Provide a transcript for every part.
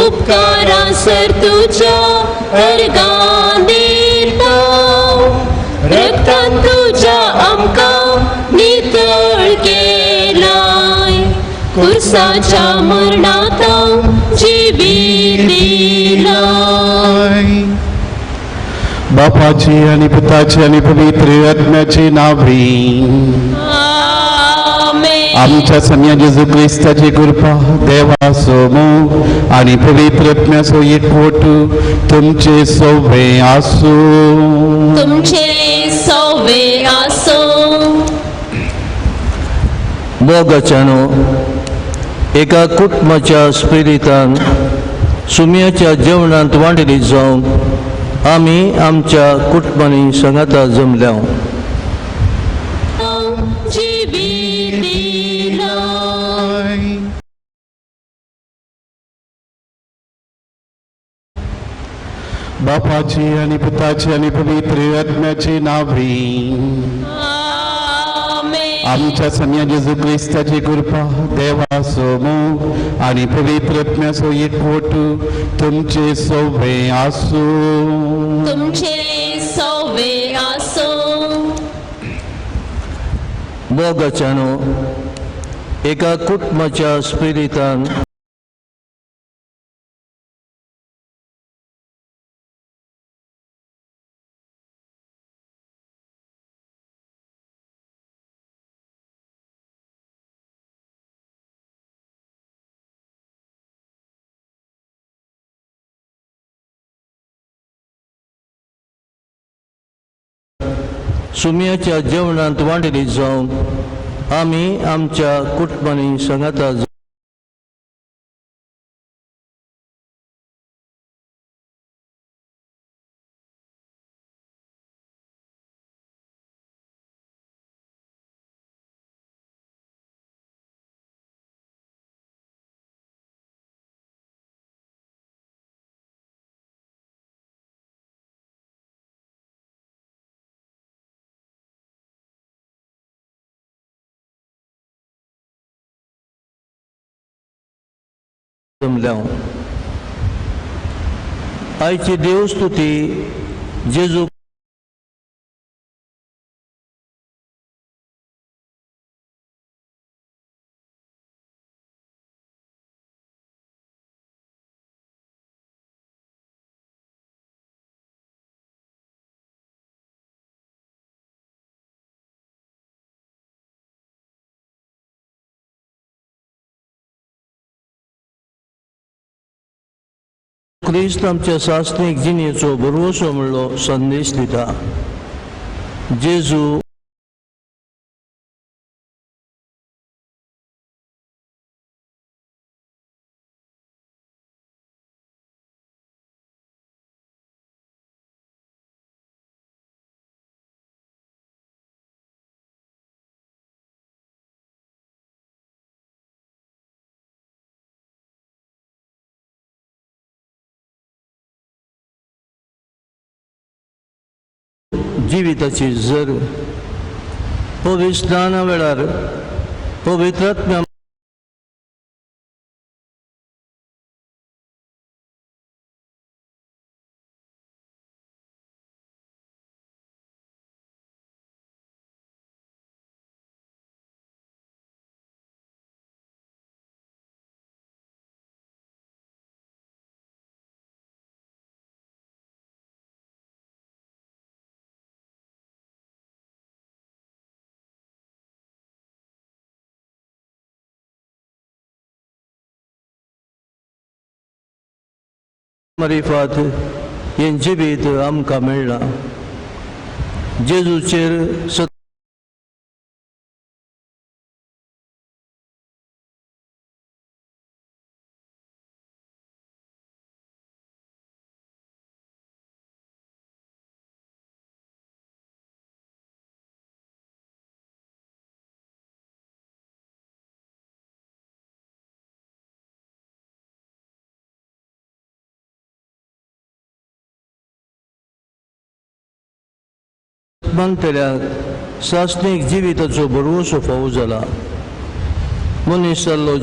उपकारा सर तुज्या अर्गां दिता. रक्तान तुज्या आमकां नितळ केलाय. कुर्साच्या मरणात जिवीत दिलाय. बापाची आणि पुताची आणि पवित्र आत्म्याची नावी. आमेन. आमच्या सम्या जेजू क्रिस्ताची कृपा, देवाचो मोग आणि पवित्र आत्म्याचो एकवट तुमचे सोवे आसूं. तुमचे सोवे आसो. मोगाच्यानो, एका कुटुंबाच्या स्पिरितान सुम्याच्या जेवणांत वांटेली जावंक आमी आमच्या कुटुंबांनी सांगाता जमल्या. जिवीत दिलाय. बापाची आणि पुताची आणि पवित्र आत्म्याची नावी. आमेन. आमच्या सम्या जेजू क्रिस्ताची कृपा, देवाचो मोग आणि पवित्र आत्म्याचो एकवट तुमचे सोवे आसूं. तुमचे सोवे आसो. मोगाच्यानो, एका कुटुंबाच्या स्पिरितान सुम्याच्या जेवणांत वांटेली जावंक आमी आमच्या कुटुंबांनी सांगाता जमल्या. आयची देवस्तुती जेजू क्रिस्त आमच्या सासणीक जिणेचो भरवसो म्हणलो संदेश दिता. जेजू जिविताची जर पवित्र स्नाना वेळार पवित्रात्म्या मारिफात हें जिवीत आमकां मेळ्ळां. जेजूचेर मानतल्याक सासणीक जिविताचो भरवंसो फावो जाला. मनीस जाल्लो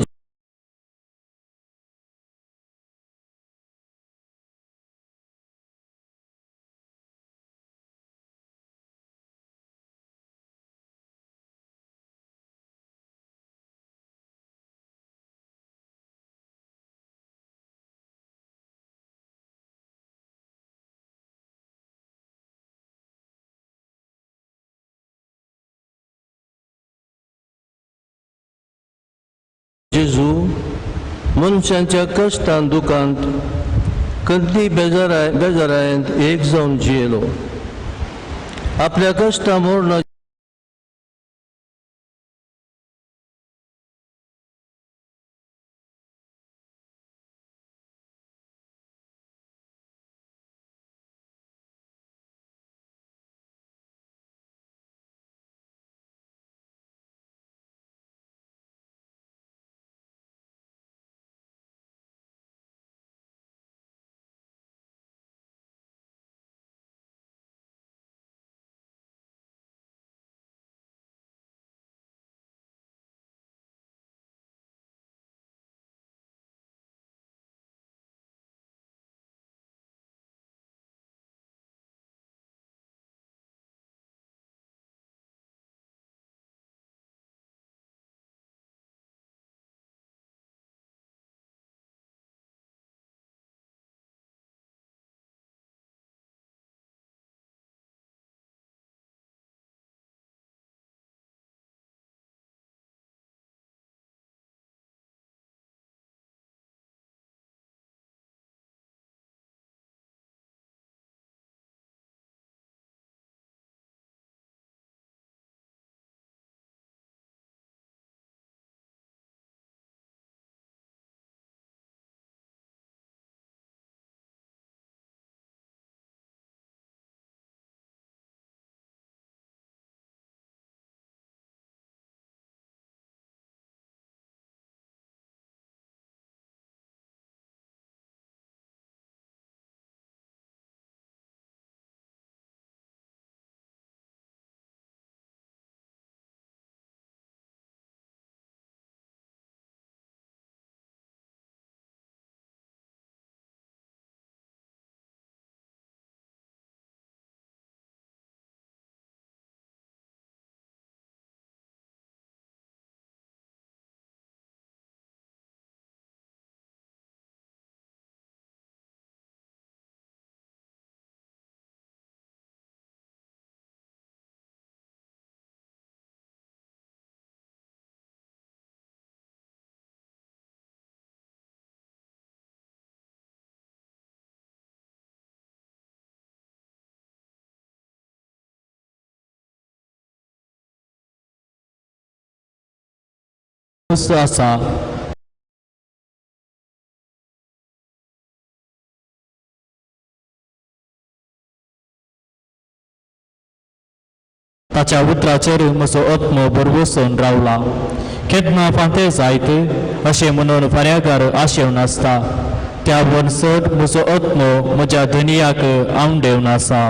जेजू मनशांच्या कश्टान दुखांत कदली बेजारायेंत एक जावन जियेलो. आपल्या कश्टां मरणा आसा. ताच्या उतराचेर म्हजो आत्मो भरवसून रावला. केन्ना फांते जायत अशें म्हणून फार्यागार आशेवन आसता. त्या वनसर म्हजो आत्मो म्हज्या धनियाक आंवडेवन आसा.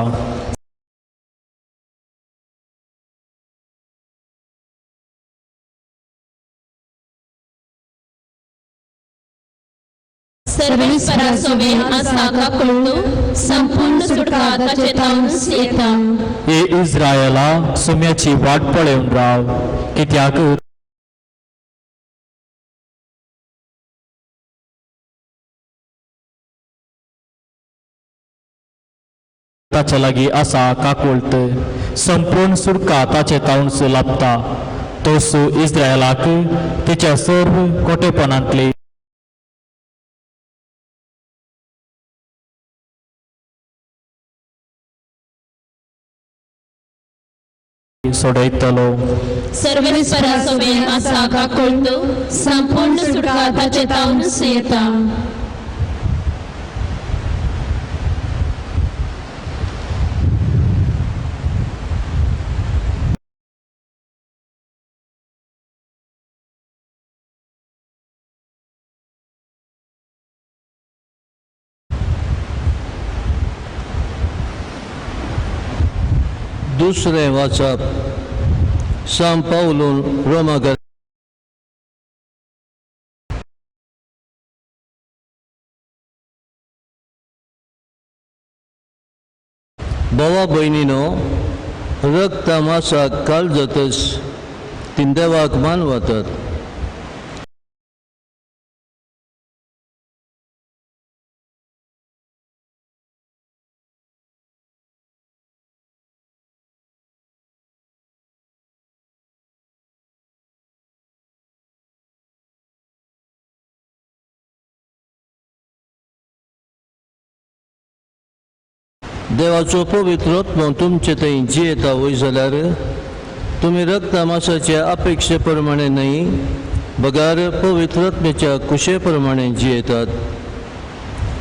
सर्वेस्परा सोबे आसा काकुळटू संपूर्ण सुटका ताचे तावनूच येता. ए इस्रायला, सुम्याची वाट पळोवन राव, कित्याक ताचे लागीं आसा काकुळट. संपूर्ण सुटका ताचे तावनस लाभता. तोस इस्रायलाक तिच्या सर्व कोटेपणांतली सोडयतलो. सर्वेस्परा सोबे आसा काकुळटू संपूर्ण सुटका ताचे तावनूच येता. दुसरें वाचप सांव पावलून रोमा भावा भयणीनो, रगता मासाक काल जातच तीं देवाक मान वतात. देवाचो पवित्र आत्मो तुमचे थंय जियेता वय जाल्यार तुमी रक्ता मासाच्या अपेक्षे प्रमाणे न्हय बगार पवित्र आत्म्याच्या कुशे प्रमाणे जियेतात.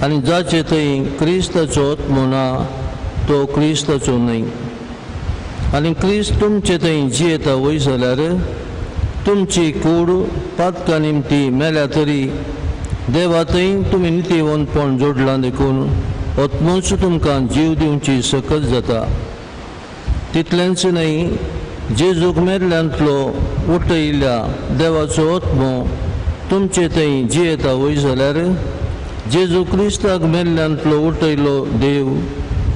आनी जाचे थंय क्रिस्ताचो आत्मो ना तो क्रिस्ताचो न्हय. आनी क्रिस्त तुमचे थंय जियेता वय जाल्यार तुमची कूड पातका निमती मेल्या तरी देवा थंय तुमी नितीवंतपण जोडलां देखून आत्मोच तुमकां जीव दिवची सकत जाता. तितलेंच न्हय, जेजूक मेल्ल्यांतलो उठयिल्ल्या देवाचो आत्मो तुमचे थंय जियेता वय जाल्यार जेजू क्रिस्ताक मेल्ल्यांतलो उठयलो देव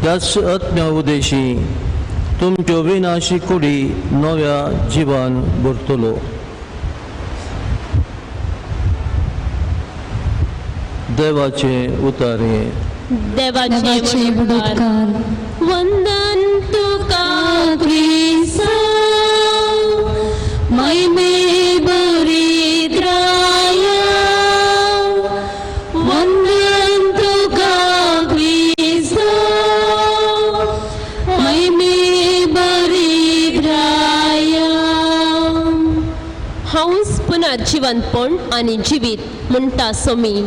त्याच आत्म्या उदेशी तुमच्यो विनाशी कुडी नव्या जिवान भरतलो. देवाचे उतारे. देवाचे उपकार. वंदन तुका क्रिस्ता महिमे बरिद्राया, वंदन तुका क्रिस्ता महिमे बरिद्राया. हांवच पुनर्जिवंतपण आनी जिवीत म्हणटा सोमी,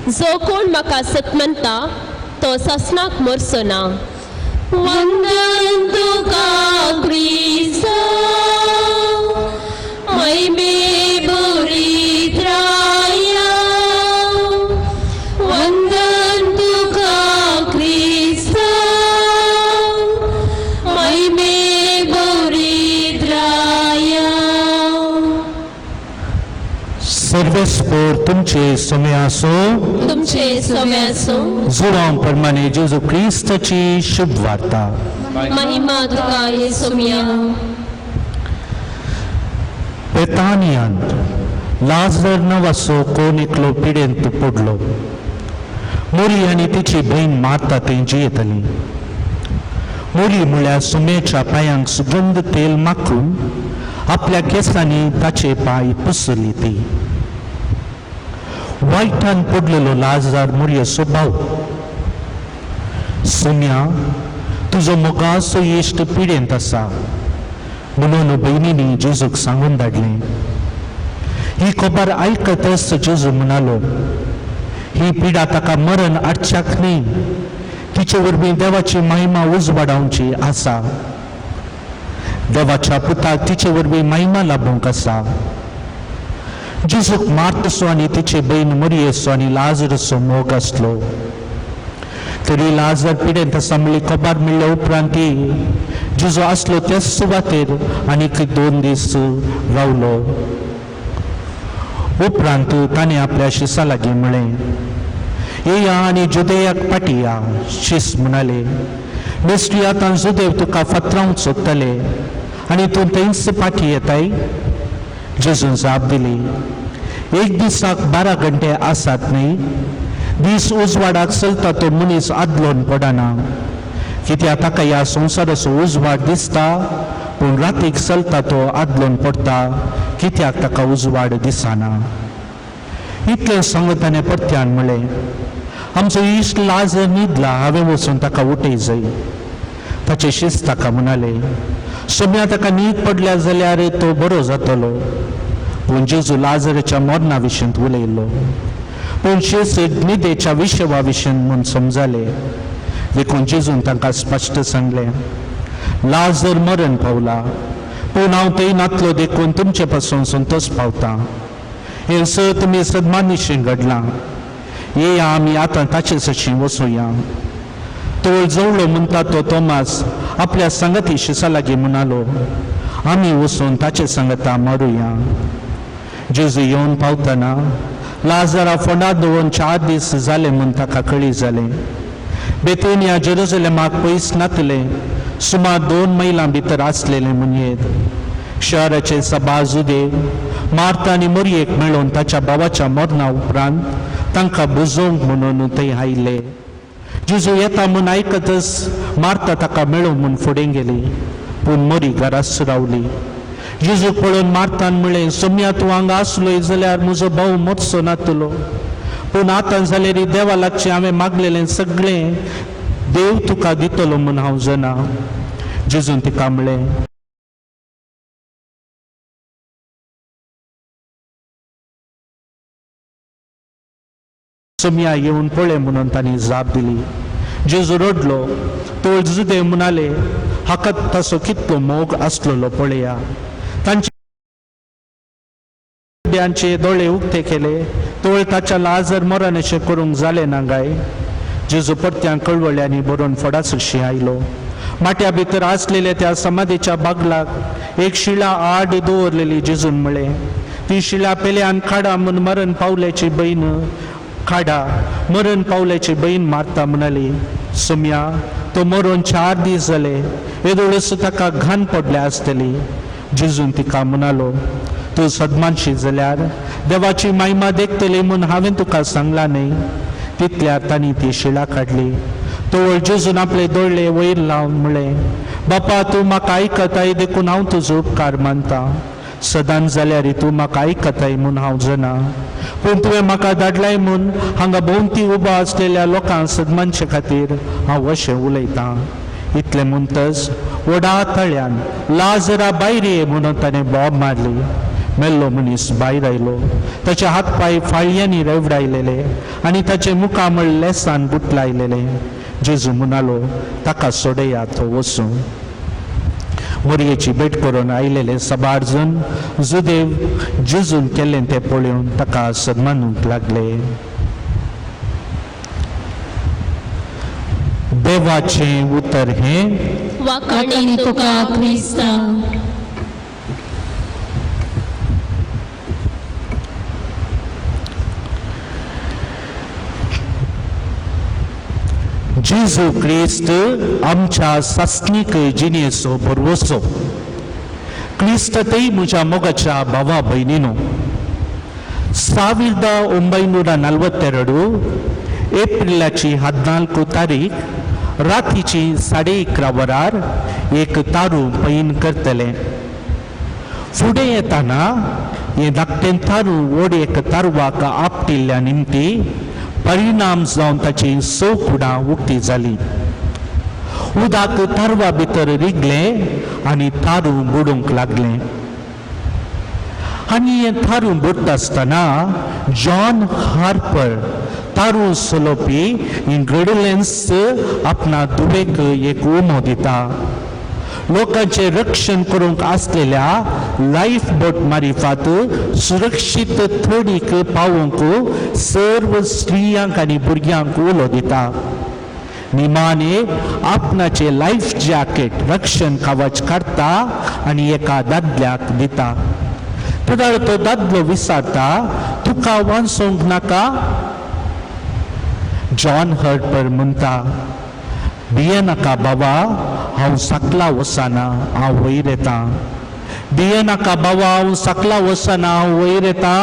जो कोण म्हाका सतमनता तो सासणाक मरचो ना. वंदन तुका क्रिस्ता महिमे बरिद्राया, वंदन तुका क्रिस्ता महिमे बरिद्राया. सर्वेस्पोर तुमचे समय आसो. तुमचे सवे आसूं. जुराव प्रमाणे जेजू क्रिस्ताची शुभ वार्ता. महिमा तुका येसुमिया. बेतानियांत लाजर नांवाचो कोण एकलो पिडेंत पडलो. मोरी आनी तिची भयण मारता थंय जियेताली. मोरी म्हळ्यार सुमेच्या पांयांक सुगंध तेल माखून आपल्या केंसांनी ताचे पांय पुसली ती. वायटान पडलेलो लाजार मोरयेचो भाव. सुम्या, तुजो मोगाचो इश्ट पिडेंत आसा म्हणून भयणींनी जेजूक सांगून धाडलें. ही खबर आयकतच जेजू म्हणालो, ही पिडा ताका मरण हाडच्याक न्ही, तिचे वरवीं देवाची महिमा उजवाडावची आसा. देवाच्या पुताक तिचे वरवीं महिमा लाभूंक आसा. जेजूक मार्तसो आनी तिचे भयण मरियेचो आनी लाजरचो मोग आसलो. तरी लाजर पिडेंत आसा म्हणली खबर मेळ्ळ्या उपरांत ती जेजू आसलो त्याच सुवातेर आनीक 2 दीस रावलो. उपरांत ताणें आपल्या शिसा लागीं म्हळें, येया आनी जुदेयाक फाटीं या. शीस म्हणाले, बेश्टी आतां जुदेव तुका फातरावंक सोदतले आनी तूं थंयच फाटीं येताय. जेजून जाप दिली, एक दिसाक 12 घंटे आसात न्हय? दीस उजवाडाक चलता तो मनीस आदलोन पडना, कित्याक ताका ह्या संवसाराचो उजवाड दिसता, पूण रातीक चलता तो आदलोन पडटा, कित्याक ताका उजवाड दिसना. इतलें सांगून ताणें परत्यान म्हळें, आमचो इश्ट लाजर न्हिदला, हांवें वचून ताका उठय जाय. ताचे शिस्त ताका म्हणाले, सोम्या ताका न्हीद पडल्या जाल्यार तो बरो जातलो. पूण जेजू लाजराच्या मरणा विशीं उलयलो, पूण शिस्त न्हिदेच्या विशवा विशीं म्हूण समजाले. देखून जेजून तांकां स्पश्ट सांगलें, लाजर मरण पावला, पूण हांव थंय नातलो देखून तुमचे पासून संतोश पावता. हें सर तुमी सदमानिशीं घडलां. येया आमी आतां ताचे सशीं वचुया. तोळ जवळो म्हणटा तो तोमास आपल्या सांगाती शिसा लागीं म्हणालो, आमी वचून ताचे सांगाता मारुया. जेजू येवन पावतना लाजरा फोंडात दवरून 4 दीस जाले म्हूण ताका कळी जालें. बेथेनिया जेरुजलेमाक पयस नातलें, सुमार 2 मैलां भितर आसलेलें म्हणयेत. शहराचे सभा जुदेव मार्ता आनी मोरयेक मेळोवन ताच्या भावाच्या मरणा उपरांत तांकां बुजोवंक म्हणून थंय आयले. जेजू येता म्हूण आयकतच मार्ता ताका मेळोवंक म्हूण फुडें गेली, पूण मोरी घराच रावली. जेजूक पळोवन मार्तान म्हळें, सोम्या तूं हांगा आसलोय जाल्यार म्हजो भाव मरचो नातलो, पूण आतां जाल्यार देवा लागचें हांवें मागलेलें सगळें देव तुका दितलो म्हूण हांव जाणा. जेजून तिका म्हळें, सोमया येवन पळय म्हणून तांणी जाप दिली. जेजू रडलो. तो जुदेव म्हणाले, हाका ताचो कितलो मोग आसलेलो पळया. तांचे दोळे उक्ते केले तोळ ताच्या लाजर मरण अशें करूंक जालें ना गाय? जेजू परत्यान कळवळ्यांनी बरोवन फडासशी आयलो. माट्या भितर आसलेल्या त्या समाधीच्या बागलाक एक शिळा आड दवरलेली. जेजून म्हळें, ती शिळा पेल्यान काडा म्हूण मरण पावल्याची बहीण काडा. मरण पावल्याची बहीण मारता म्हणाली, सोमया, तो मरून 4 दीस जाले, येदोळस ताका घाण पडल्या आसतली. जेजून तिका म्हणालो, तूं सदमानशी जाल्यार देवाची महिमा देखतली म्हूण हांवें तुका सांगलां न्हय? तितल्यार तांणी ती शिळा काडली. तवळ जेजून आपले दोळे वयर लावन म्हळें, बापा, तूं म्हाका आयकताय देखून हांव तुजो उपकार मानता. सदांच जाल्यार तूं म्हाका आयकताय म्हूण हांव जाणा, पूण तुवें म्हाका धाडलाय म्हूण हांगा भोंवती उबो आसलेल्या लोकांक सदमानचे खातीर हांव अशें उलयतां. इतलें म्हणटच व्हडा तळ्यान लाजरा भायर ये म्हणून ताणें बोब मारली. मेल्लो मनीस भायर आयलो. ताचे हात पांय फाळयांनी रेवडायलेले आनी ताचे मुखामळ लेसान गुटलायलेले. जेजू म्हणालो, ताका सोडया, तो वचूं. मोरयेची भेट करून आयलेले सबार जण जुदेव जेजून केल्लें तें पळोवन ताका सन्मानूंक लागले. देवाचें उतर हें. वाखाणी तुका क्रिस्ता. जेजू क्रिस्त आमच्या सासणीक जिणेचो भरवसो. क्रिस्ततय म्हज्या मोगाच्या भावा भयणीनो, 1942 एप्रिलाची 14 तारीख रातीची 11:30 वरार एक तारू पैन करतले. फुडें येताना हें धाकटें तारू ओड एक तारवाक आपटिल्ल्या निमती परिणाम जावन ताची 6 कुडां उक्ती जाली. उदक तारवा भितर रिगलें आनी तारू बुडूंक लागलें. आनी हें तारू बुडटा आसतना जॉन हार्पर तारू चलोवपी घडलेंच आपणा धुवेक एक उमो दिता. लोकांचें रक्षण करूंक आसलेल्या लायफ बोट मारिफात सुरक्षीत थडीक पावोवंक सर्व स्त्रियांक आनी भुरग्यांक उलो दिता. निमाणे आपणाचें लायफ जॅकेट रक्षण कवच काडटा आनी एका दादल्याक दिता. तेदळ तो दादलो विचारता, तुका वाचोवंक नाका? जॉन हर्पर म्हणटा, भियेनाका बाबा, हांव सकला वचना, हांव वयर येता. भियेनाका बाबा, हांव सकला वचना, हांव वयर येता.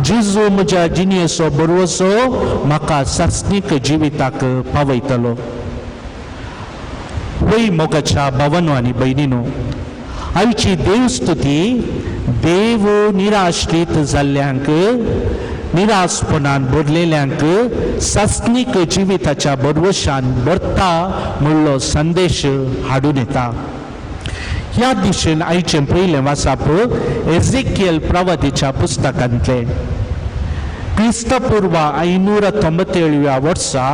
जेजू म्हज्या जिणेचो भरवसो म्हाका सासणीक जिविताक पावयतलो. वय मोगाच्या भावानो आनी भयणीनो, आयची देवस्तुती देव निराश्रीत जाल्ल्यांक, निराशपणान भरलेल्यांक सासणीक जिविताच्या भरवशान भरता म्हणलो संदेश हाडून येता. ह्या दिशेन आयचें पयलें वाचप एझेकियल प्रवादीच्या पुस्तकांतलें. क्रिस्तपूर्व 597 वर्सा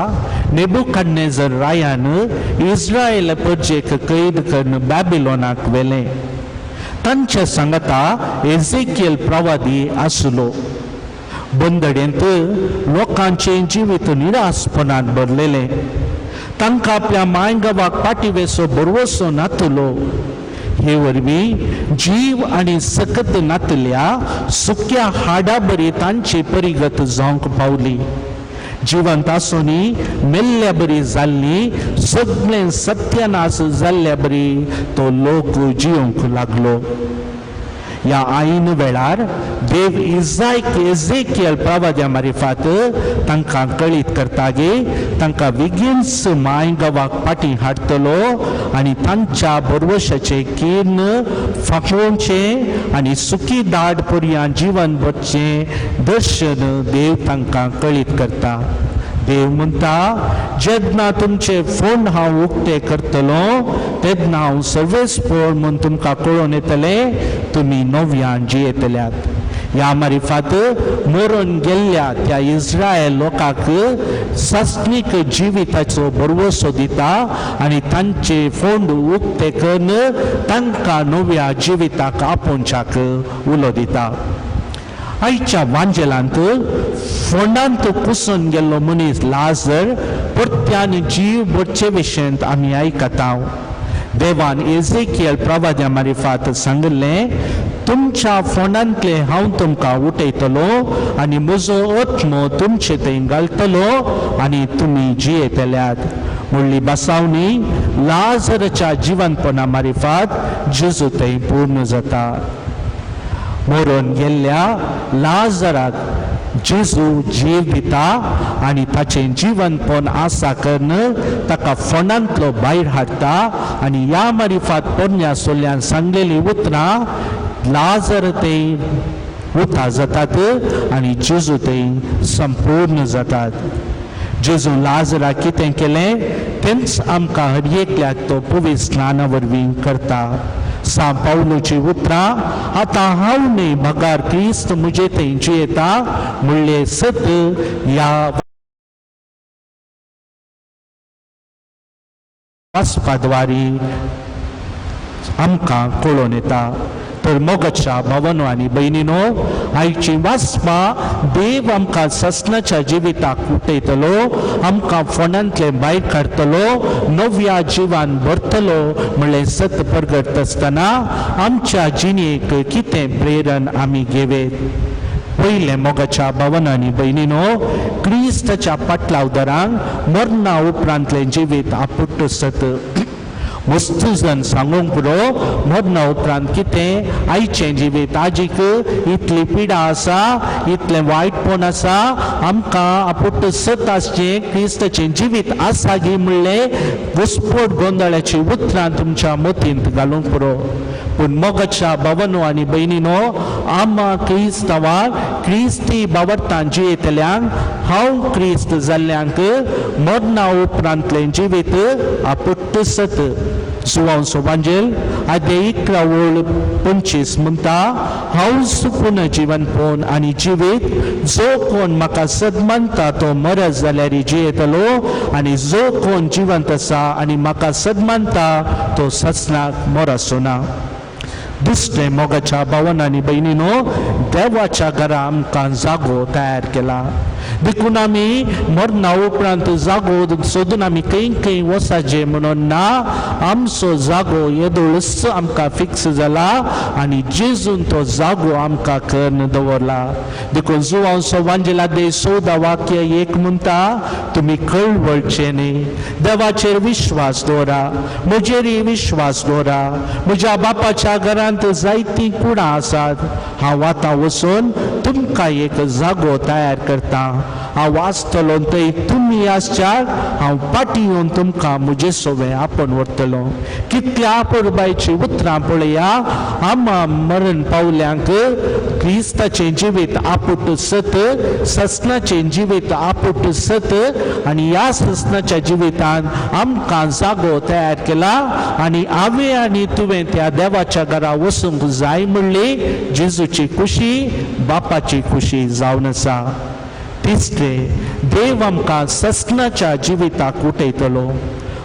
नेबुकडनेझर रायान इस्रायल परजेक कैद करून बॅबिलोनाक व्हेलें. तांचे सांगता एझेकियल प्रवादी आसलो. बंदडेंत लोकांचें जिवीत निराशपणान भरलेलें. तांकां आपल्या माय गांवाक पाटिवेचो भरवसो नातलो. हे वरवीं जीव आनी सकत नातल्या सुक्या हाडा बरी तांची परिगत जावंक पावली. जिवंत आसूनी मेल्ल्या बरी जाल्ली, सगळें सत्यानाश जाल्ल्या बरी तो लोक जिवंक लागलो. ह्या आयन वेळार देव इजायक एझेकियल प्रवाद्या मारिफात तांकां कळीत करता गे तांकां बेगीनच माय गांवाक फाटीं हाडटलो आनी तांच्या भरवशाचें किर्ण फांकोवचें आनी सुकी दाड पर्यां जिवन भरचें दर्शन देव तांकां कळीत करता. देव म्हणटा, जेन्ना तुमचे फोंड हांव उक्ते करतलो तेन्ना हांव सर्वेस्पोर म्हूण तुमकां कळोवन येतलें, तुमी नव्यान जियेतल्यात. ह्या मारिफात मरून गेल्ल्या त्या इस्रायल लोकांक सासणीक जिविताचो भरवसो दिता आनी तांचे फोंड उक्ते करून तांकां नव्या जिविताक आपोवच्याक उलो दिता. आयच्या वांजेलांत फोंडांत कुसून गेल्लो मनीस लाजर परत्यान जीव भरचे विशयंत आमी आयकता. देवान एजेकियल प्रवाद्या मारिफात सांगिल्लें, तुमच्या फोंडांतले हांव तुमकां उठयतलो आनी म्हजो आत्मो तुमचे थंय घालतलो आनी तुमी जियेतल्यात म्हणली बसावणी लाजराच्या जिवनपणा मारिफात जेजू थंय पूर्ण जाता. मरून गेल्ल्या लाजराक जेजू जीव दिता आनी ताचें जिवनपण आसा करून ताका फोंडांतलो भायर हाडटा आनी ह्या मारिफात पोरण्या सोल्यान सांगलेलीं उतरां लाजर थंय उता जातात आनी जेजू थंय संपूर्ण जातात. जेजू लाजराक कितें केलें तेंच आमकां हर एकल्याक तो पवित्र स्नाना वरवीं करता. सां पावलूची उतरां, आतां हांव न्हय बगार क्रिस्त म्हजे थंय जियेता म्हणलें सत ह्या वाचपाद्वारी आमकां कळोवन येता. तर मोगाच्या भावानो आनी भयणीनो, आयची वाचपां देव आमकां ससनाच्या जिविताक उठयतलो, आमकां फोंडांतलें भायर काडटलो, नव्या जिवान भरतलो म्हणलें सत परगट आसतना आमच्या जिणेक कितें प्रेरण आमी घेवेत. पयलें मोगाच्या भावानो आनी भयणीनो, क्रिस्ताच्या पाटलावदारांक मरणा उपरांतलें जिवीत आपुट्ट सत. मस्त जण सांगूंक पुरो मरणा उपरांत कितें आयचें जिवीत आजीक इतली पिडा आसा, इतलें वायटपण आसा, आमकां आपुट्ट सत आसचें क्रिस्ताचें जिवीत आसा गी म्हणलें घुस्पोट गोंदळाची उतरां तुमच्या मतींत घालूंक पुरो. पूण मोगाच्या भावानो आनी भयणीनो, आमा क्रिस्तांवाक क्रिस्ती बावडटां जियेतल्यांक हांव क्रिस्त जाल्ल्यांक मरणा उपरांतलें जिवीत आपुट्ट सत. जुवांव सोबांजेल आद्य 11 ओळ 25 म्हणटा, हांव सुपून जिवनपण आनी जिवीत, जो कोण म्हाका सदमानता तो मरत जाल्यार जियेतलो आनी जो कोण जिवंत आसा आनी म्हाका सदमानता तो ससनाक मरसो ना. दुसरें मोगाच्या भावान आनी भयणीनो, देवाच्या घरा आमकां जागो तयार केला देखून आमी मरणा उपरांत जागो सोदून आमी खंय खंय वचाचें म्हणून ना, आमचो जागो येदोळच आमकां फिक्स जाला आनी जेजून तो जागो आमकां करून दवरला. देखून जुवांव वांजेला दे 14 वाक्य 1 म्हणटा, तुमी कळवळचे न्ही, देवाचेर विश्वास दवरा, म्हजेरय विश्वास दवरा, म्हज्या बापाच्या घरांत जायतीं कुडां आसात, हांव आतां वचून तुमकां एक जागो तयार करता, हांव वाचतलो थंय तुमी आसच्याक हांव फाटीं येवन तुमकां म्हजे सोवे आपोवन व्हरतलो. कितल्या आपुरबायची उतरां पळया, आमा मरण पावल्यांक क्रिस्ताचें जिवीत आपुट सत, ससनाचें जिवीत आपुट सत आनी ह्या ससनाच्या जिवितान आमकां जागो तयार केला आनी हांवें आनी तुवें त्या देवाच्या घरा वचूंक जाय म्हणली जेजूची खुशी बापाची खुशी जावन आसा. तिसरें, देव आमकां ससनाच्या जिविताक उठयतलो.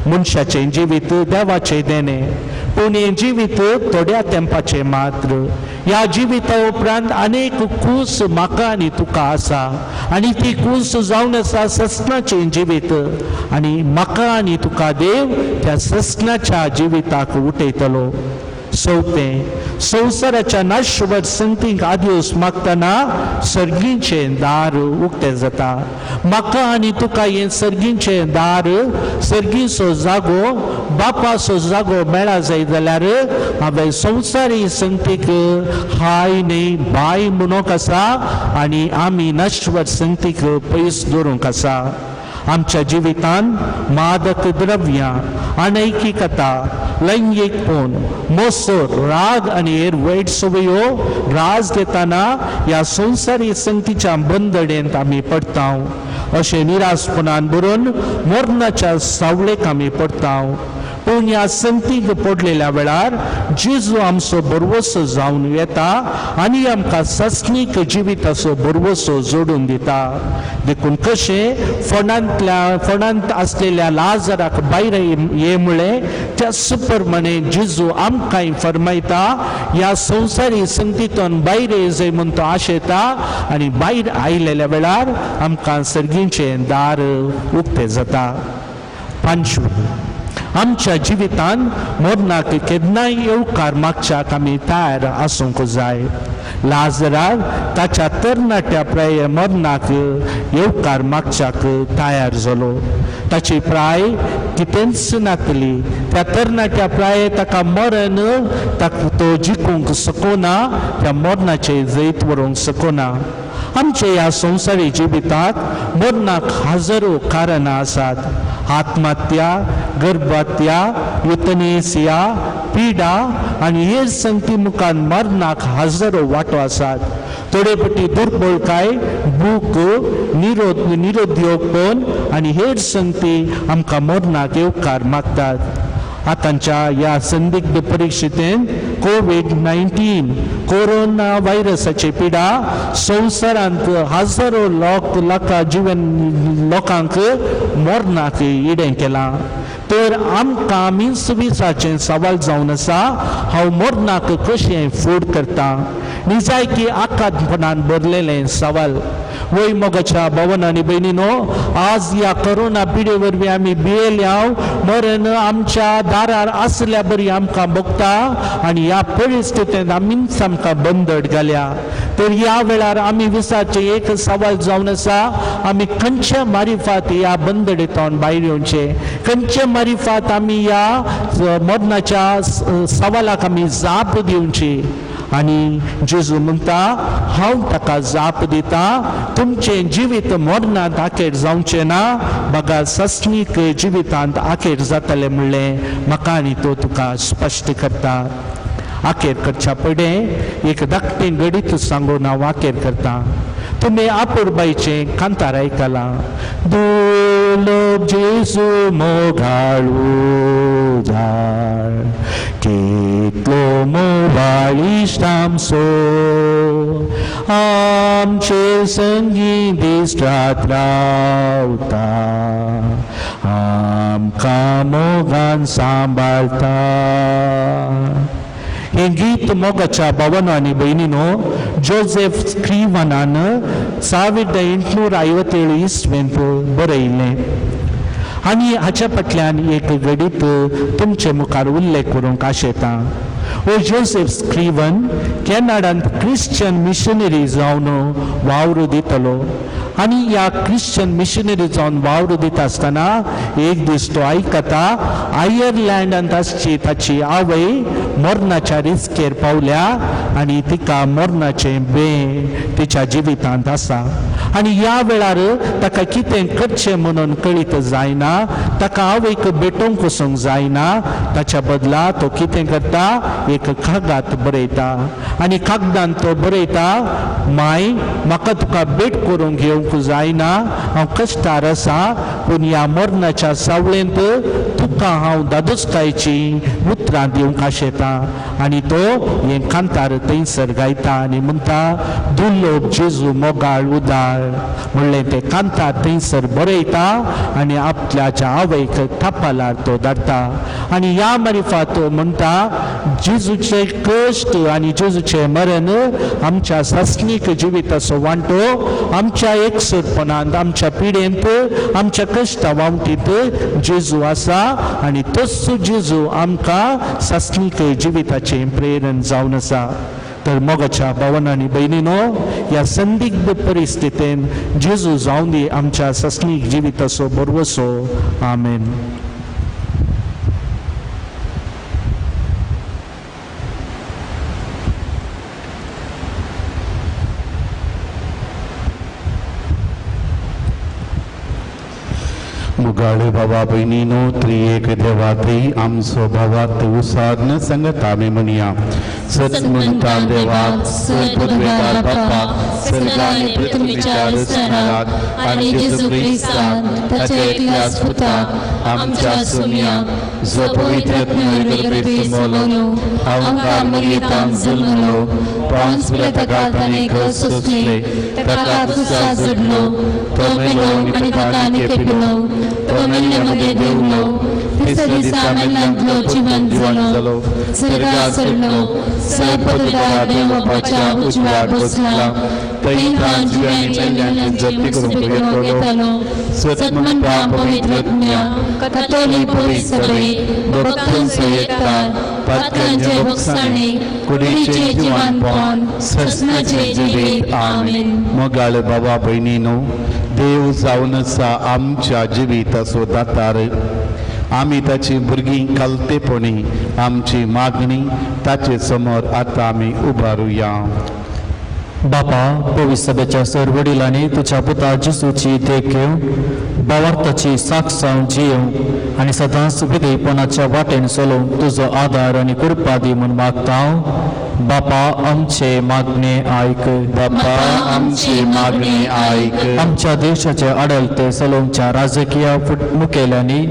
मनशाचें जिवीत देवाचें देणें, पूण हें जिवीत थोड्या तेंपाचें मात्र. ह्या जिविता उपरांत अनेक कूस म्हाका आनी तुका आसा आनी ती कूस जावन आसा ससनाचें जिवीत आनी म्हाका आनी तुका देव त्या ससनाच्या जिविताक उठयतलो. चवथें, संवसाराच्या नाशवत संगतींक आदिवस मागतना सर्गीचें दार उक्तें जाता. म्हाका आनी तुका हें सर्गीचें दार, सर्गीचो जागो, बापाचो जागो मेळा जाय जाल्यार हांवें संवसारी संगतीक हाय न्ही बाय म्हणूंक आसा आनी आमी नाशवत संगतीक पयस दवरूंक आसा. आमच्या जिवितांत मादक द्रव्यां, अनैकिकता, लैंगीकपण, मोसर, राग आनी हेर वायट संवयो राज घेतना ह्या संवसारी संगतीच्या बंदडेंत आमी पडटा. अशें निराशपणान बरोवन मरणाच्या सावळेक आमी पडटा. पूण ह्या संतीक पडलेल्या वेळार जेजू आमचो भरवसो जावन येता आनी आमकां सस्नीक जिविताचो भरवसो जोडून दिता. देखून कशें फोंडांत आसलेल्या लाजराक भायर ये म्हळें त्याच प्रमाणे जेजू आमकांय फरमायता ह्या संवसारी संतीतून भायर ये म्हूण तो आशेता आनी भायर आयलेल्या वेळार आमकां सर्गीचें दार उक्तें जाता. पांचवी, आमच्या जिवितांत मरणाक केन्नाय येवकार मागच्याक आमी तयार आसूंक जाय. लाजराक ताच्या तरणाट्या प्राय मरणाक येवकार मागच्याक तयार जालो. ताची प्राय कितेंच नातली. त्या तरणाट्या प्राय ताका मरण ताका तो जिखूंक शकना, त्या मरणाचें जैत व्हरूंक शकना. आमच्या ह्या संवसारी जिवितांत मरणाक हजारो कारणां आसात. आत्महत्या, गर्भहत्या, युथनेसिया, पिडा आनी हेर संगती मुखार मरणाक हजारो वांटो आसात. थोडे पटी दुर्बळकाय, भूक, निरुद्योगपण आनी हेर संगती आमकां मरणाक येवकार मागतात. आतांच्या ह्या संदिग्ध परिक्षेंत कोवीड-19 कोरोना व्हायरसाची पिडा संवसारांत हजारो लोक लाखां जिवन लोकांक मरणाक इडें केलां. तर आमकां आमीच विचारचें सवाल जावन आसा, हांव मरणाक कशें फूड करता? निजायकी आकांतपणान भरलेलें सवाल. वय मोगाच्या भवन आनी भयणीनो, आज ह्या कोरोना पिडे वरवीं आमी भियेल्या. मरण आमच्या दारार आसल्या बरी आमकां भोगता आनी ह्या परिस्थितींत आमीच आमकां बंदड घाल्या. तर ह्या वेळार आमी विचारचें एक सवाल जावन आसा, आमी खंयच्या मारिफात ह्या बंदडेंतल्यान भायर येवचें? खंयच्या मारिफात आमी ह्या मरणाच्या सवालाक आमी जाप दिवची? आनी जेजू म्हणटा, हांव ताका जाप दिता, तुमचें जिवीत मरणांत आखेर जावचें ना, बगा सस्नीक जिवितांत आखेर जातलें म्हणलें म्हाका आनी तो तुका स्पश्ट करता. आखेर करच्या पयलें एक धाकटें घडीत सांगून हांव आखेर करता. तुमी आपुरबायचें कांतार आयकलां, दुर्लभ जेजू मोगाळू जाळ, कितलो मोगाळ इश्ट आमचो, आमचे संगी दीस रात रावता, आमकां मोगान सांबाळता. हें गीत मोगाच्या भावानो आनी भयणीनो जोसेफ स्क्रीवनान 1857 इस्वेंत बरयलें आनी हाच्या फाटल्यान एक घडीत तुमचे मुखार उल्लेख करूंक आशेता. हो जोसेफ स्क्रीवन कॅनडांत क्रिश्चन मिशनरी जावन वावर दितलो आनी ह्या क्रिश्चन मिशनरी जावन वावर दिता आसतना एक दीस तो आयकता आयर्लंडांत आसची ताची आवय मरणाच्या रिस्केर पावल्या आनी तिका मरणाचें बें तिच्या जिवितांत आसा आनी ह्या वेळार ताका कितें करचें म्हणून कळीत जायना. ताका आवयक भेटोवंक वचूंक जायना. ताच्या बदला तो कितें करता, एक कागद बरयता आनी कागदान तो बरयता, माय म्हाका तुका भेट करूंक येवंक जायना, हांव कश्टार आसा, पूण ह्या मरणाच्या सावळेंत तुका हांव दादोसकायची उतरां दिवंक आशेता. आनी तो हें कांतार थंयसर गायता आनी म्हणटा, दुर्लभ जेजू मोगाळ उदाळ म्हणलें तें कांतार थंयसर बरयता आनी आपल्याच्या आवयक थापालार तो धाडटा. आनी ह्या मारिफात तो म्हणटा, जेजूचे कश्ट आनी जेजूचें मरण आमच्या सासणीक जिविताचो वांटो, आमच्या एकसुरपणांत, आमच्या पिडेंत, आमच्या कश्टा वावटीत जेजू आसा आनी तोच जेजू आमकां सासणीक जिविताचें प्रेरण जावन आसा. तर मोगाच्या भावान आनी भयणीनो, ह्या संदिग्ध परिस्थितीन जेजू जावन दी आमच्या सासणीक जिविताचो भरवसो. आमेन. मुगाळे बाबा भयणीनो, त्रिएक देवाथंय आमचो भावार्थ उसार्न सांगता आमी म्हणया. सत म्हणटा देवाक, सत पदवेदार बापाक, सर्ग आनी पृथ्वीच्या रचणाराक आनी जेजू क्रिस्ताक ताच्या एकल्याच पुताक आमच्या सोमयाक जो पवित्र गर्भेत समवलो अहंकार मरियेतान जल्मलो पांच पिलाताका ताणें कस सोंसले ताका कुसा जोडलो तो मेलो आनी ताका निखेपिलो तो मेल्ल्या मदें देंवलो तिसऱ्या दिसा मेल्ल्यांतलो जिवंत जालो स्वर्गार सरलो सर्वपदकार देव बापाच्या उजव्याक बसला थंय ताण जिव्यांनी मेल्ल्यांची जप्ती करूंक येतलो सत्मनता पवित्र आत्म्या कथोलीक पवित्र सभे भक्तांचो एकचार पातकांचे भोगसाणे कुडीचे जिवानपण ससनाचे जिवीत. आमेन. मोगाळ बाबा भयणीनो, देव जावन आसा आमच्या जिविताचो दातार. आमी ताची भुरगीं कालतेपणी आमची मागणी ताचे समोर आतां आमी उबारुया. बापा, पवित्र सभेच्या सर वडिलांनी तुझ्या पुता जेजूची देख घेवन भावार्थाची साक्ष जावन जियोवंक आनी सदांच विधेयपणाच्या वाटेन चलोवंक तुजो आदार आनी कृपा दी म्हूण मागता हांव. बापा, आमचे मागणे आयक. बापा, आमची मागणी आयक. आमच्या देशाचे आडलते चलोवच्या राजकीय मुखेल्यांनी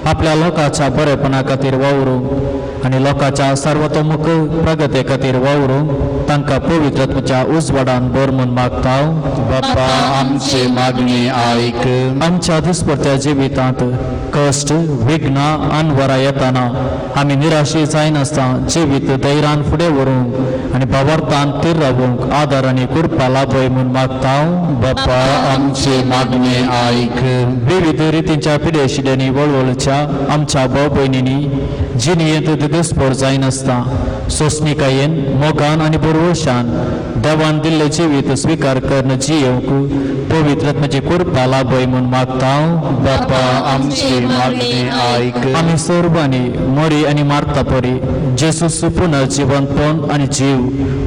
आपल्या लोकांच्या बरेपणा खातीर वावरूंक आनी लोकांच्या सर्वतोमुख प्रगती खातीर वावरूंक तांकां पवित्र आत्म्याच्या उजवाडान भर म्हूण मागता हांव. बापा, आमची मागणी आयक. आमच्या दिसपडत्या जिवितांत कश्ट, विघ्नां, अनवरां येताना आमी निराशी जायनासतना जिवीत धैर्यान फुडें व्हरूंक आनी भावार्थान थीर रावूंक आदार आनी कृपा लाभय म्हूण मागता हांव. बापा, आमची मागणी आयक. विविध रितींच्या पिडेशिल्यांनी वळवळच्या आमच्या भाव भयणींनी जिणेंत दिसपोर जायनासतना सोंसणिकायेन, मोगान आनी बरवशान देवान दिल्लें जिवीत स्विकार करून जियेवंक पवित्र आत्म्याची कृपा लाभय म्हूण मागता हांव. बापा, आमची मागणी आयक. आमी सर्वांनी मोरी आनी मारता परी जेजूस पुनर्जिवंतपण आनी जीव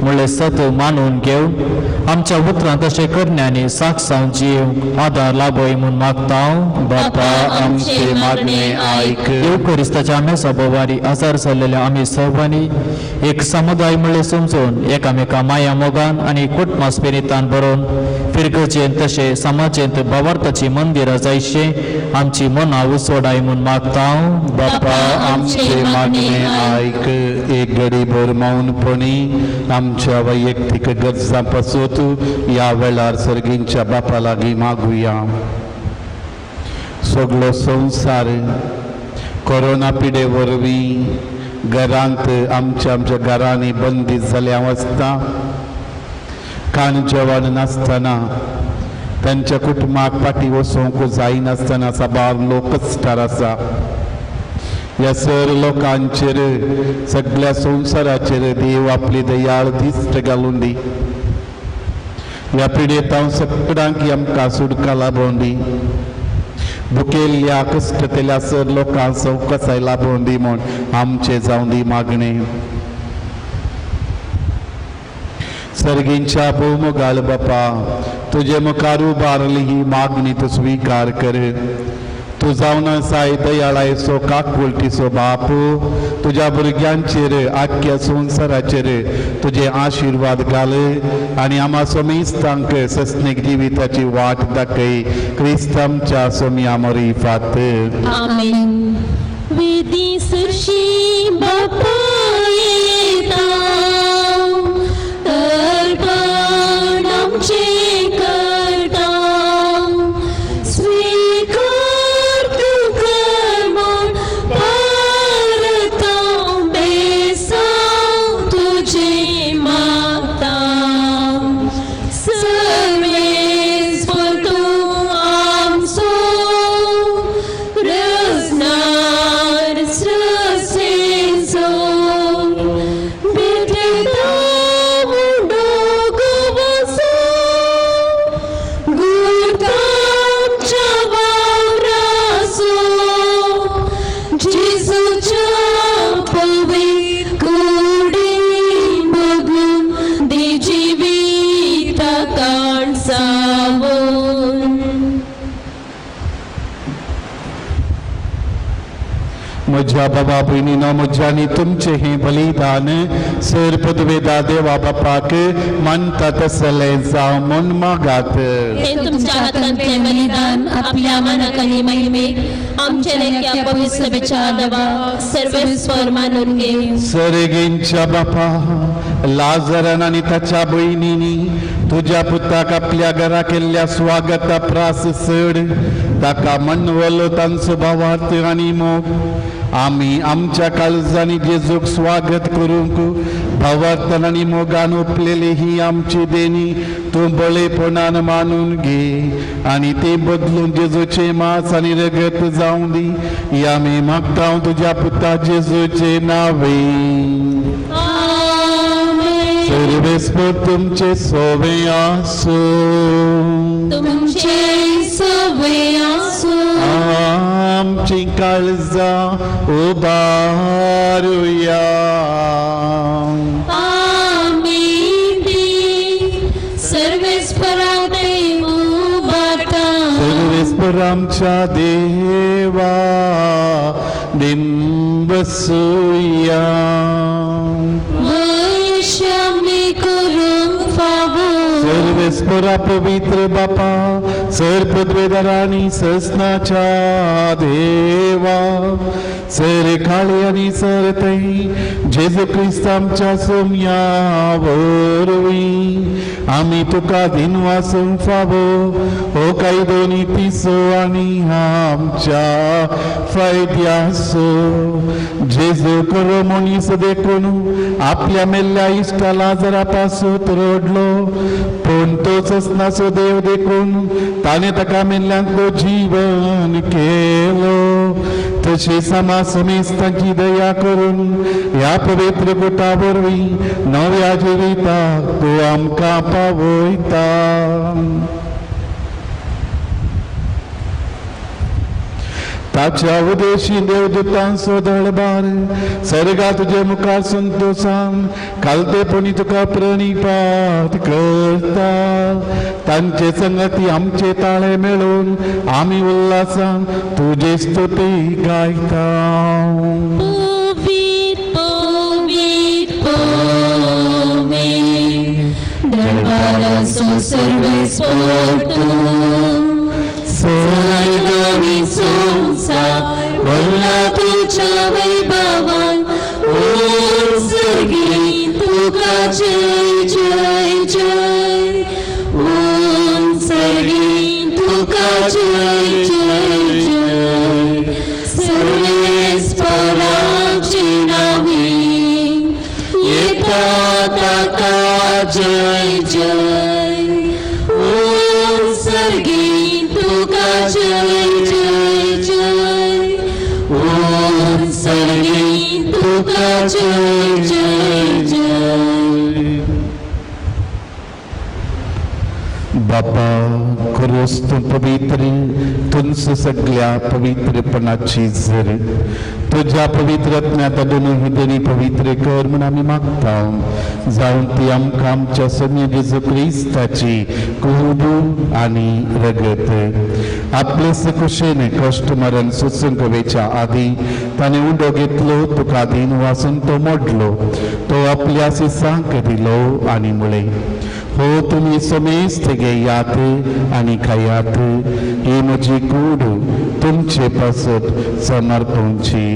म्हणलें सत मानून घेवन आमच्या उतरां तशें करण्यांनी साक्ष जावन जियेवंक आदार लाभय म्हूण मागता हांव. बापा, आमची मागणी आयक. येवकरिस्ताच्या मेसा बोवारी आजार जाल्लेल्या आमी सर्वांनी एक समुदाय म्हणलें समजून एकामेका माया मोगान आनी कुटुंबास्पेरितान बरोवन फिरगजेन तशें समाजेंत भावार्थाची मंदिरां जायशें आमची मनां उसोडाय म्हूण मागता हांव. बापा, आमची मागणी आयक. एक घडी भर मौनपणी आमच्या वैयक्तीक गरजां पासून ह्या वेळार सर्गींच्या बापा लागीं मागुया. सगलो संवसार कोरोना पिडे वरवीं घरांत आमच्या आमच्या घरांनी बंदी जाल्या आसता. कान जेवण नासतना तांच्या कुटुंबाक फाटीं वचोंक जायनासतना साबार लोक कश्टार आसा. ह्या सर लोकांचेर, सगळ्या संवसाराचेर देव आपली दयाळ दिश्ट घालून दी. ह्या पिडेंत हांव सगळ्यांक आमकां सुटका लाबोवन दी. दुखेल्ल्या कश्टतेल्या सर लोकांक सवकसाय लाबोवन दी म्हूण आमचें जावं दी मागणें. सर्गींच्या भोवमोगाळ बापा, तुजे मुखार उबारली ही मागणी तूं स्विकार कर. तूं जावन आसाय दयाळायचो, काकुळटीचो बाप. तुज्या भुरग्यांचेर, आख्ख्या संवसाराचेर तुजे आशिर्वाद घाल आनी आमा सोमेस्तांक सस्नीक जिविताची वाट दाखय. क्रिस्त आमच्या सोम्या मोरीफात. आमेन. विधी सुरशी बापा येता, तर्पण आमचें करता, स्विकार तूं कर म्हूण परता, बेसांव तुजें मागता. सर्वेस्पर तूं आमचो रचणार सृश्टीचो. म्हज्या बाबा भयणीनो म्हज्यांनी तुमचें हें बलिदान सर पदवेदा देवा बापाक मानता तसलें जावं म्हूण मागात. हे तुमच्या हातांतले बलिदान आपल्या मानाक आनी महिमेक आमचे लेख्या पवित्र सभेच्या दवा सर्वेस्पर मानून घे. सर्गेंच्या बापा, लाजरान आनी ताच्या भयणींनी तुज्या पुताक आपल्या घरा केल्ल्या स्वागता प्रास चड ताका मनवलो तांचो भावार्थ आनी मोग. आमी आमच्या काळजांनी जेजूक स्वागत करूंक भावार्थान आनी मोगान ओंपलेली ही आमची देणी तूं बळेपणान मानून घे आनी ती बदलून जेजूचें मांस आनी रगत जावं दी. ही आमी मागता तुज्या पुता जेजूचे नावे. आमेन. सर्वेस्पर तुमचे सोवे आसूं. तुमचे सवे आसूं. आमची काळजां उबारुया. आमी ती सर्वेस्परा देव उबारता. सर्वेस्पर आमच्या देवा दिन बसूया. वैश्यामी करूंक फावो. सर्वेस्परा पवित्र बापा, सर पदवेदारांनी ससनाच्या देवा, सर काळे आनी सर थंय जेजू क्रिस्त आमच्या सोम्या वरवीं आमी तुका दिनवासूंक फावो. हो कायदो नितीचो आनी आमच्या फायद्याचो. जेजू खरो मनीस देखून आपल्या मेल्ल्या इश्टा लाजरा पासून रडलो, पूण तोच आसनाचो देव देखून ताणें ताका मेल्ल्यांतलो जीवन केलो. तशी समा समेस्तांची दया करून ह्या पवित्र गुटा वरवीं नव्या जिविताक तूं आमकां पावयता. ताच्या उदेशी देवदूतांचो दळबार सर्गा तुजे मुखार संतोसान कालतेपणी तुका प्रणिपात करता. तांचे संगती आमचे ताळे मेळून आमी उल्हासान तुजे स्तुती गायता. पवीत पवीत पवीत दरबाराचो सर्वेस्पर तूं, सर्ग आनी संवसार भरला तुज्या वैभवान. ओ सर्गी तुका जय जय जय, ओ सर्गी तुका जय जय जय. सर्वेस्पराची नावी येता ताका जय जय, ओ सर्गी तुका जय जय जय, ओ सर्गी तुका जय जय जय. बापा, खरोच तूं पवित्र, तुमच सगळ्या पवित्रपणाची झर. तुज्या पवित्र आत्म्यात दोनूय ही देणी पवित्र कर म्हूण आमी मागता, जावन ती आमकां आमच्या सोम्या जेजू क्रिस्ताची कूड आनी रगत. आपले कुशेन कश्ट मरण सोसूंक वेच्या आदी ताणें उंडो घेतलो, तुका दीन वासून तो मोडलो, तो आपल्या सिसांक दिलो आनी म्हळें, हो तुमी समेस्त घेयात आनी खायात, ही म्हजी कूड तुमचे पासत समर्पणची.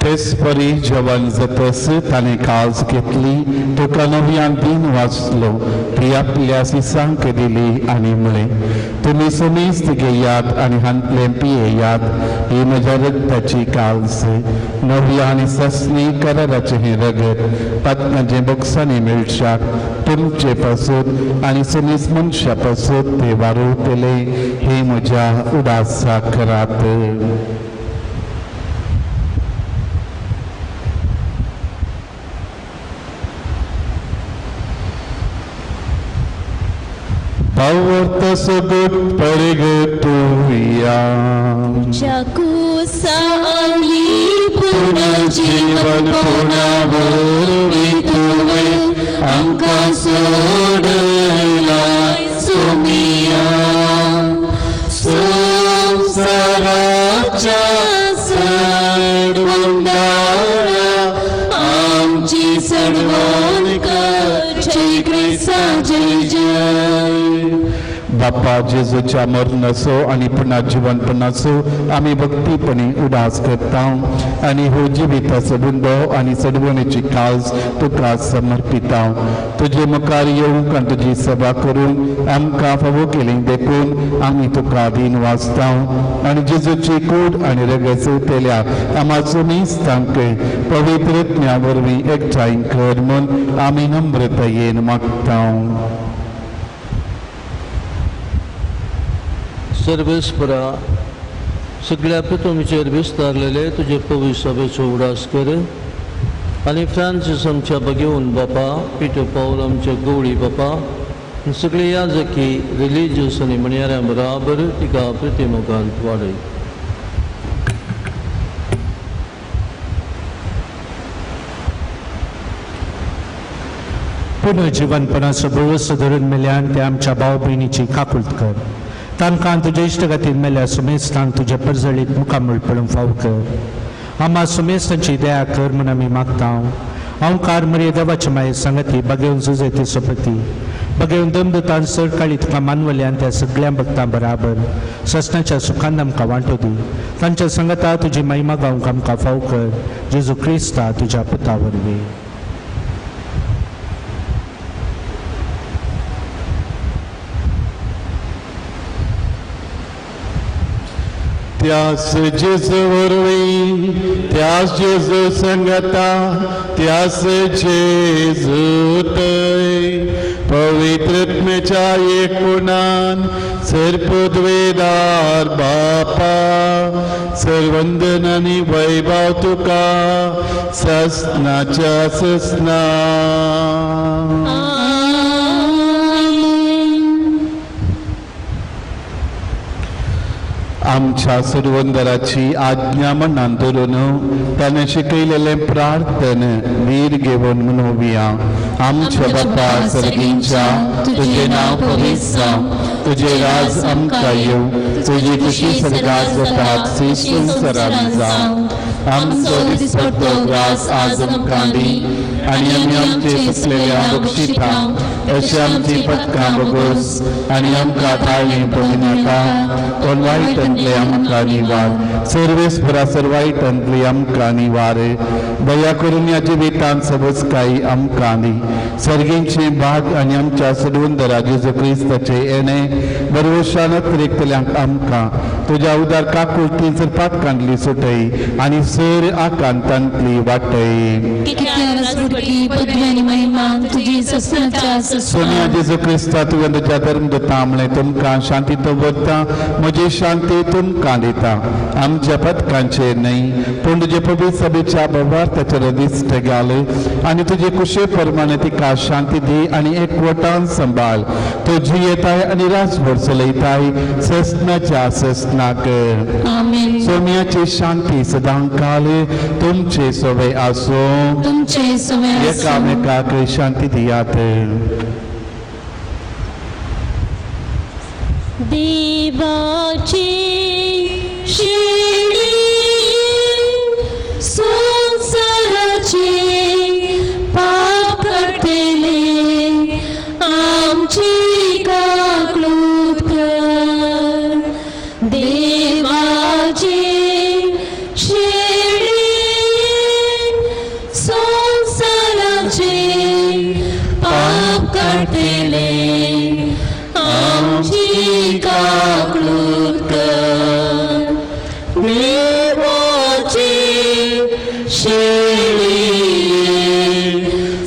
तेच परी जेवण जातस ताणें काज घेतली, तुका नव्यान दीन वाचलो, ती आपल्या सिसांक दिली आनी म्हळें, तुमी समेस्त घेयात आनी हांतलें पियेयात, ही म्हज्या रगताची काल्स, नव्या आनी ससनी कराराचें हें रगत पातनाचें बोक्सांनी मेळशाक तुमचे पासून आनी समेस्त मनशा पासून ते वारवतले. हे म्हज्या उदासाक करात. पावत सगट परगटुया. चाकूसाली पुनर्जीवन पुनर्वरवी तुवे आमकां सोडलाय सोमिया. संवसाराच्या सडवंदारा आमची सडवण कर, जय क्रिस्ता जय जय. बाप्पा जेजूच्या मरणाचो आनी पुन्हा जिवनपणाचो आमी भक्तीपणी उदास करता आनी हो जिविताचो बुंदो आनी चडवणेची काज तुका समर्पिता. तुजे मुखार येवंक आनी तुजी सेवा करूंक आमकां फावो केली देखून आमी तुका दीन वाचता आनी जेजूची कूड आनी रगत चवतेल्या आमाचो मीस तांकां पवित्र आत्म्या वरवीं एकठांय कर म्हूण आमी नम्रतायेन मागता. सर्वेस्परा सगळ्या पृथ्वीचेर विस्तारलेले तुजे पवित्र सभेचो उडास कर आनी फ्रांसीस आमच्या बगेवन बापा, पिटर पावल आमच्या गवळी बापा, आनी सगळे याजकी रिलिजियस आनी म्हणयाऱ्यां बराबर तिका प्रतिमुखांत वाडय. पुनर्जीवनपणाचो भरवंसो धरून मेल्यान ते आमच्या भाव भयणीची काकूळत कर. तांकां तुज्या इश्टगतीन मेल्या सुमेस्तांक तुज्या परजळीत मुखामळ पळोवंक फाव कर. आमा सुमेस्तांची दया कर म्हूण आमी मागता. हांव मरिये देवाचे माये सांगती बगेवन जुजेती सोपती बगेवन दमदतान सर काळी तुका मानवल्यान त्या सगळ्या भक्तां बराबर ससनाच्या सुखान आमकां वांटो दी. तांच्या सांगता तुजी महिमा गावंक आमकां फाव कर. जेजू क्रिस्ता तुज्या पुता वरवीं. त्यास जेजू वरवीं, त्यास जेजू संगता, त्यास जेजू थंय पवित्र आत्म्याच्या एकूणान सरपुद्वेदार बापा, सर्वंदन आनी वैभव तुका ससनाच्या ससना. आमच्या सुरवंदराची आज्ञा मनान धरून ताणें शिकयलेलें प्रार्थन धीर घेवन म्हणोवया. आमच्या बापा सर्गींच्या, तुजें नांव पवित्र जावं, तुजें राज आमकां येवं, तुजी खुशी स्वर्गात जाता तशी संवसारांत जावं. आमचो दिसपट्टो ग्रास आज आमकां दी आनी आमी आमचे चुकलेल्या बक्षिता अशें आमची पटकां बगोस आनी आमकां ताळणी पडूं पूण वायटांतले आमकां निवार. सर्वेस्परा सर वायटांतले आमकां निवार. दया करून ह्या जिवितांत सबजकाय आमकां दी. सर्गींचे भाग आनी आमच्या सडवंदरा जेजू क्रिस्ताचे येणे बरवशान अतिरिक्तल्यांक आमकां तुज्या उदार काकुळतीन सर पातकांतली सुटय आनी सर आकांतांतली वाटय. सोनिया जेजू क्रिस्ता तुवें तुज्या धर्मदूता म्हणलें तुमकां शांती दवरता, म्हजी शांती तुमकां दिता. आमच्या पथकांचेर न्हय पूण तुजे पवित्र सभेच्या भावार्थाचेर दिश्ट घाल आनी तुजे कुशे प्रमाणे तिका शांती दी आनी एकवटान सांबाळ. तो जियेताय आनी राजभर चलयताय ससनाच्या ससनाक. सोम्याची शांती सदांकाल तुमचे सोवे आसूं. तुमचे सोवे आसूं. एकामेकाक शांती दियात. देवाची शिडी संसाराचे पाप काडटले आमची काकळूत कर. देवाची शिडी संसाराचे पाप काडटले आमची काकळूत कर. देवाची शिडी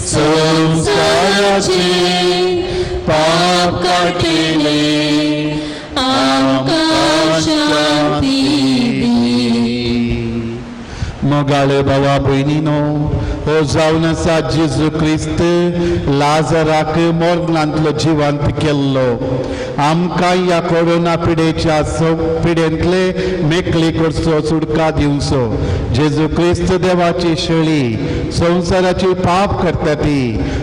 संसाराचे पाप काडटले आमकां शांती दी. मोगाळे भावा भयणीनो, हो जावन आसा जेजू क्रिस्त लाजराक मोर्नांतलो जिवंत केल्लो. आमकां ह्या कोरोना पिडेच्या पिडेंतले मेकळी करचो, सुटका दिवचो. जेजू क्रिस्त देवाची शेळी संवसाराची पाप करता ती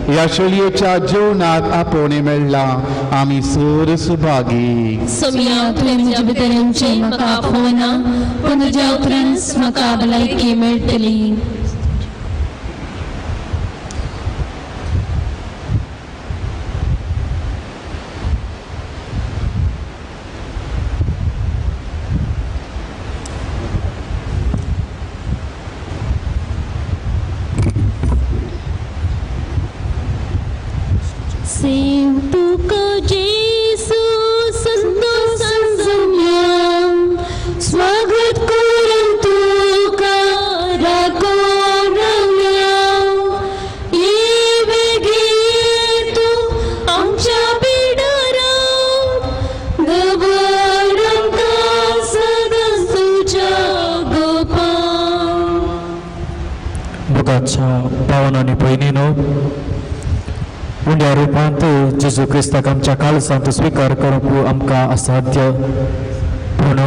ह्या शेळयेच्या जिवनात आपोवणें मेळ्ळां. आमी सूर सुभागी. सोमिया, तुवें म्हज्या भितर येवचें म्हाका आपोवना, पूण तुज्या उपरांत म्हाका भलायकी मेळटली. सेव तुका जेसू संतोषान जमया, स्वागत करून तुका राखून रावया. ये बेगीन तूं आमच्या बिडारात, दवर आमकां सदांच तुज्या गोपां. मोगाच्या भावान आनी भयणीनो, उंड्या रुपांत जेजू क्रिस्ताक आमच्या काळजांत स्विकार करूंक आमकां असाध्य, पूण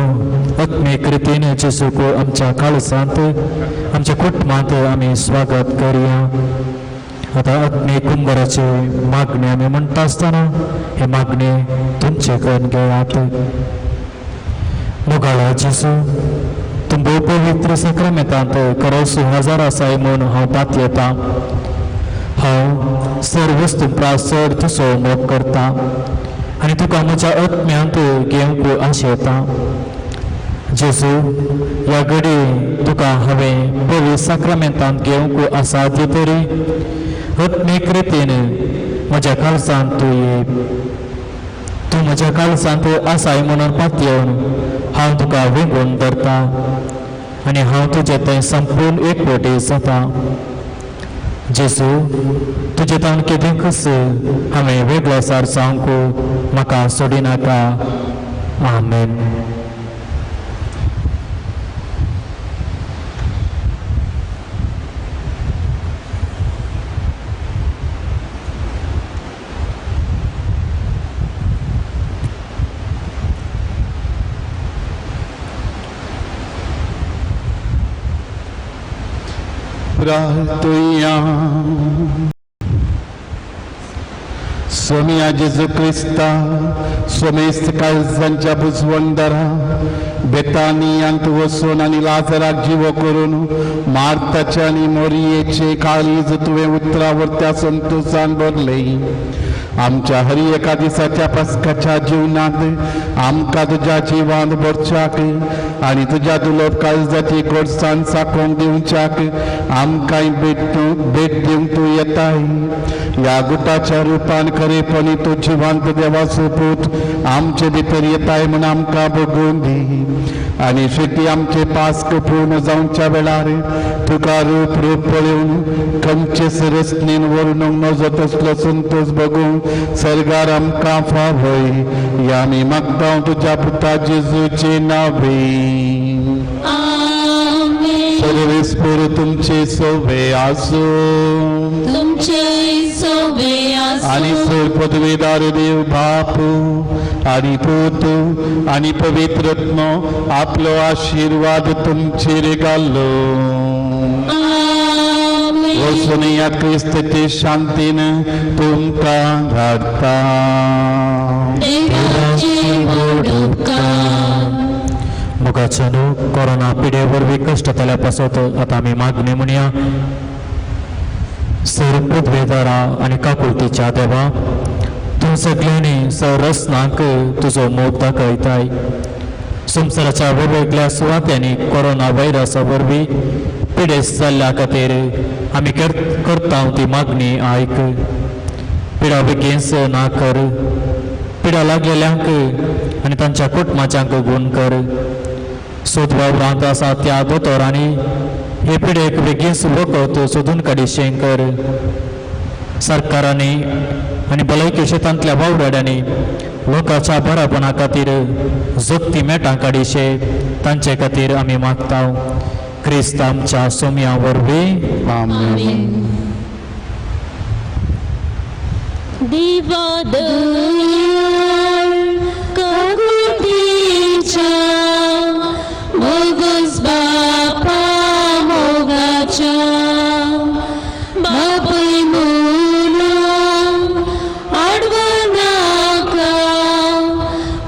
आत्मीक रितीन जेजूक आमच्या काळजांत आमच्या कुटुंबांत आमी स्वागत करया. आतां आत्मीक कुंबराचे मागणे आमी म्हणटा आसतना हे मागणे तुमचे करून घेयात. मोगाळा जेजू, तूं भोव पवित्र साक्रामेंतांत करोसू हजार आसाय म्हूण हांव पातयेतां. हांव सर्व वस्तू प्रास चड तुजो मोग करता आनी तुका म्हज्या आत्म्यांत घेवंक आशेता. जेजू, ह्या घडी तुका हांवें पवित्र साक्रामेंतांत घेवंक असाध्य तरी आत्मीक रितीन म्हज्या काळजांत तूं ये. तूं म्हज्या काळजांत आसाय म्हणून पातयेवन हांव तुका वेंगून धरता आनी हांव तुजें थंय संपूर्ण एकवटी जाता. जेजू, तुजें तावन केदींकच हांवें वेगळो सार जावंक म्हाका सोडिनाका. आमेन. प्रार्थुया. सोमिया जेजू क्रिस्ता, सोमेस्त काळजांच्या बुजवंदरा, बेतानियांत वचून आनी लाजराक जिवो करून मार्ताचे आनी मोरयेचे काळीज तुवें उतरावर त्या संतोशान भरले. आमच्या हर एका दिसाच्या पस्काच्या जिवनांत आमकां तुज्या जिवान भरच्याक आनी तुज्या दुलोब काळजाची गोडसाण साकोवन दिवच्याक आमकांय भेट दिवंक तूं येताय. ह्या गुटाच्या रुपान खरेपणी तूं जिवांत देवाचो पूत आमचे भितर येताय म्हूण आमकां बगून दी. आनी शेती आमचे पास्क पूर्ण जावच्या वेळार तुका रूप रूप पळोवन खंयचे रचनेन वर्णूंक नजो तसलो संतोष बगूंक सर्गार आमकां फावय. ह्या आमी मागता तुज्या पुता जेजूचे नावे. आमेन. सर्वेस्पर तुमचे सोवे आसूं. तुमचे सोवे आनी आसूं. सर पदवेदार देव बाप आनी पूत आनी पवित्र आत्मो आपलो आशिर्वाद तुमचेर घालो. आमेन. वचून ह्या क्रिस्ताचे शांतीन तुमकां धाडटा. देवाचे व्हड उपकार. मोगाच्या न्हू, कोरोना पिडे वरवीं कश्ट जाल्या पासत आतां आमी मागणी म्हणया. सर पृथ्वेदारा आनी काकुळतीच्या देवा, तूं सगल्यांनी संरचनांक तुजो मोग दाखयताय. संवसाराच्या वेगवेगळ्या सुवात्यांनी कोरोना व्हायरसा वरवीं पिडेस्त जाल्ल्या खातीर आमी करता ती मागणी आयक. पिडा बेगीन ना कर, पिडा लागलेल्यांक आनी तांच्या कुटुंबाच्यांक गूण कर. सोद वावरांत आसा त्या दोतोरांनी हे पिडेक बेगीन वखद सोदून काडिशें कर. सरकारांनी आनी भलायकी शेतांतल्या वावराड्यांनी लोकांच्या बरेपणा खातीर जगती मेटां काडिशे तांचे खातीर आमी मागता. क्रिस्त आमच्या सोम्या वरवीं. आमेन. देवा दयाळ. बापूय म्हणून आडवनाका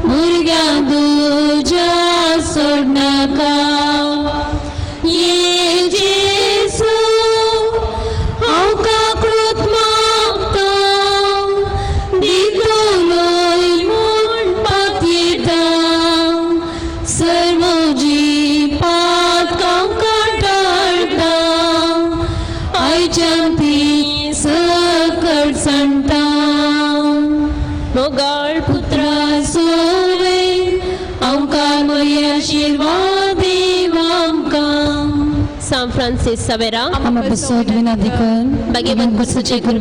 भुरग्यां तुज्या सोडनाका ये जेसू हांव काकूत मागता दितलोय म्हूण पातयेता सर्व जी पातकां काटाळटा आयच्यान ती सकट सांडटा मोगाळ पुत्रा सोवे आमकां मरी आशिर्वाद देव आमकां सांत फ्रांसीस सवेरा आमा बसोत विनंती कर बागेवन बसूचे कुर्मे.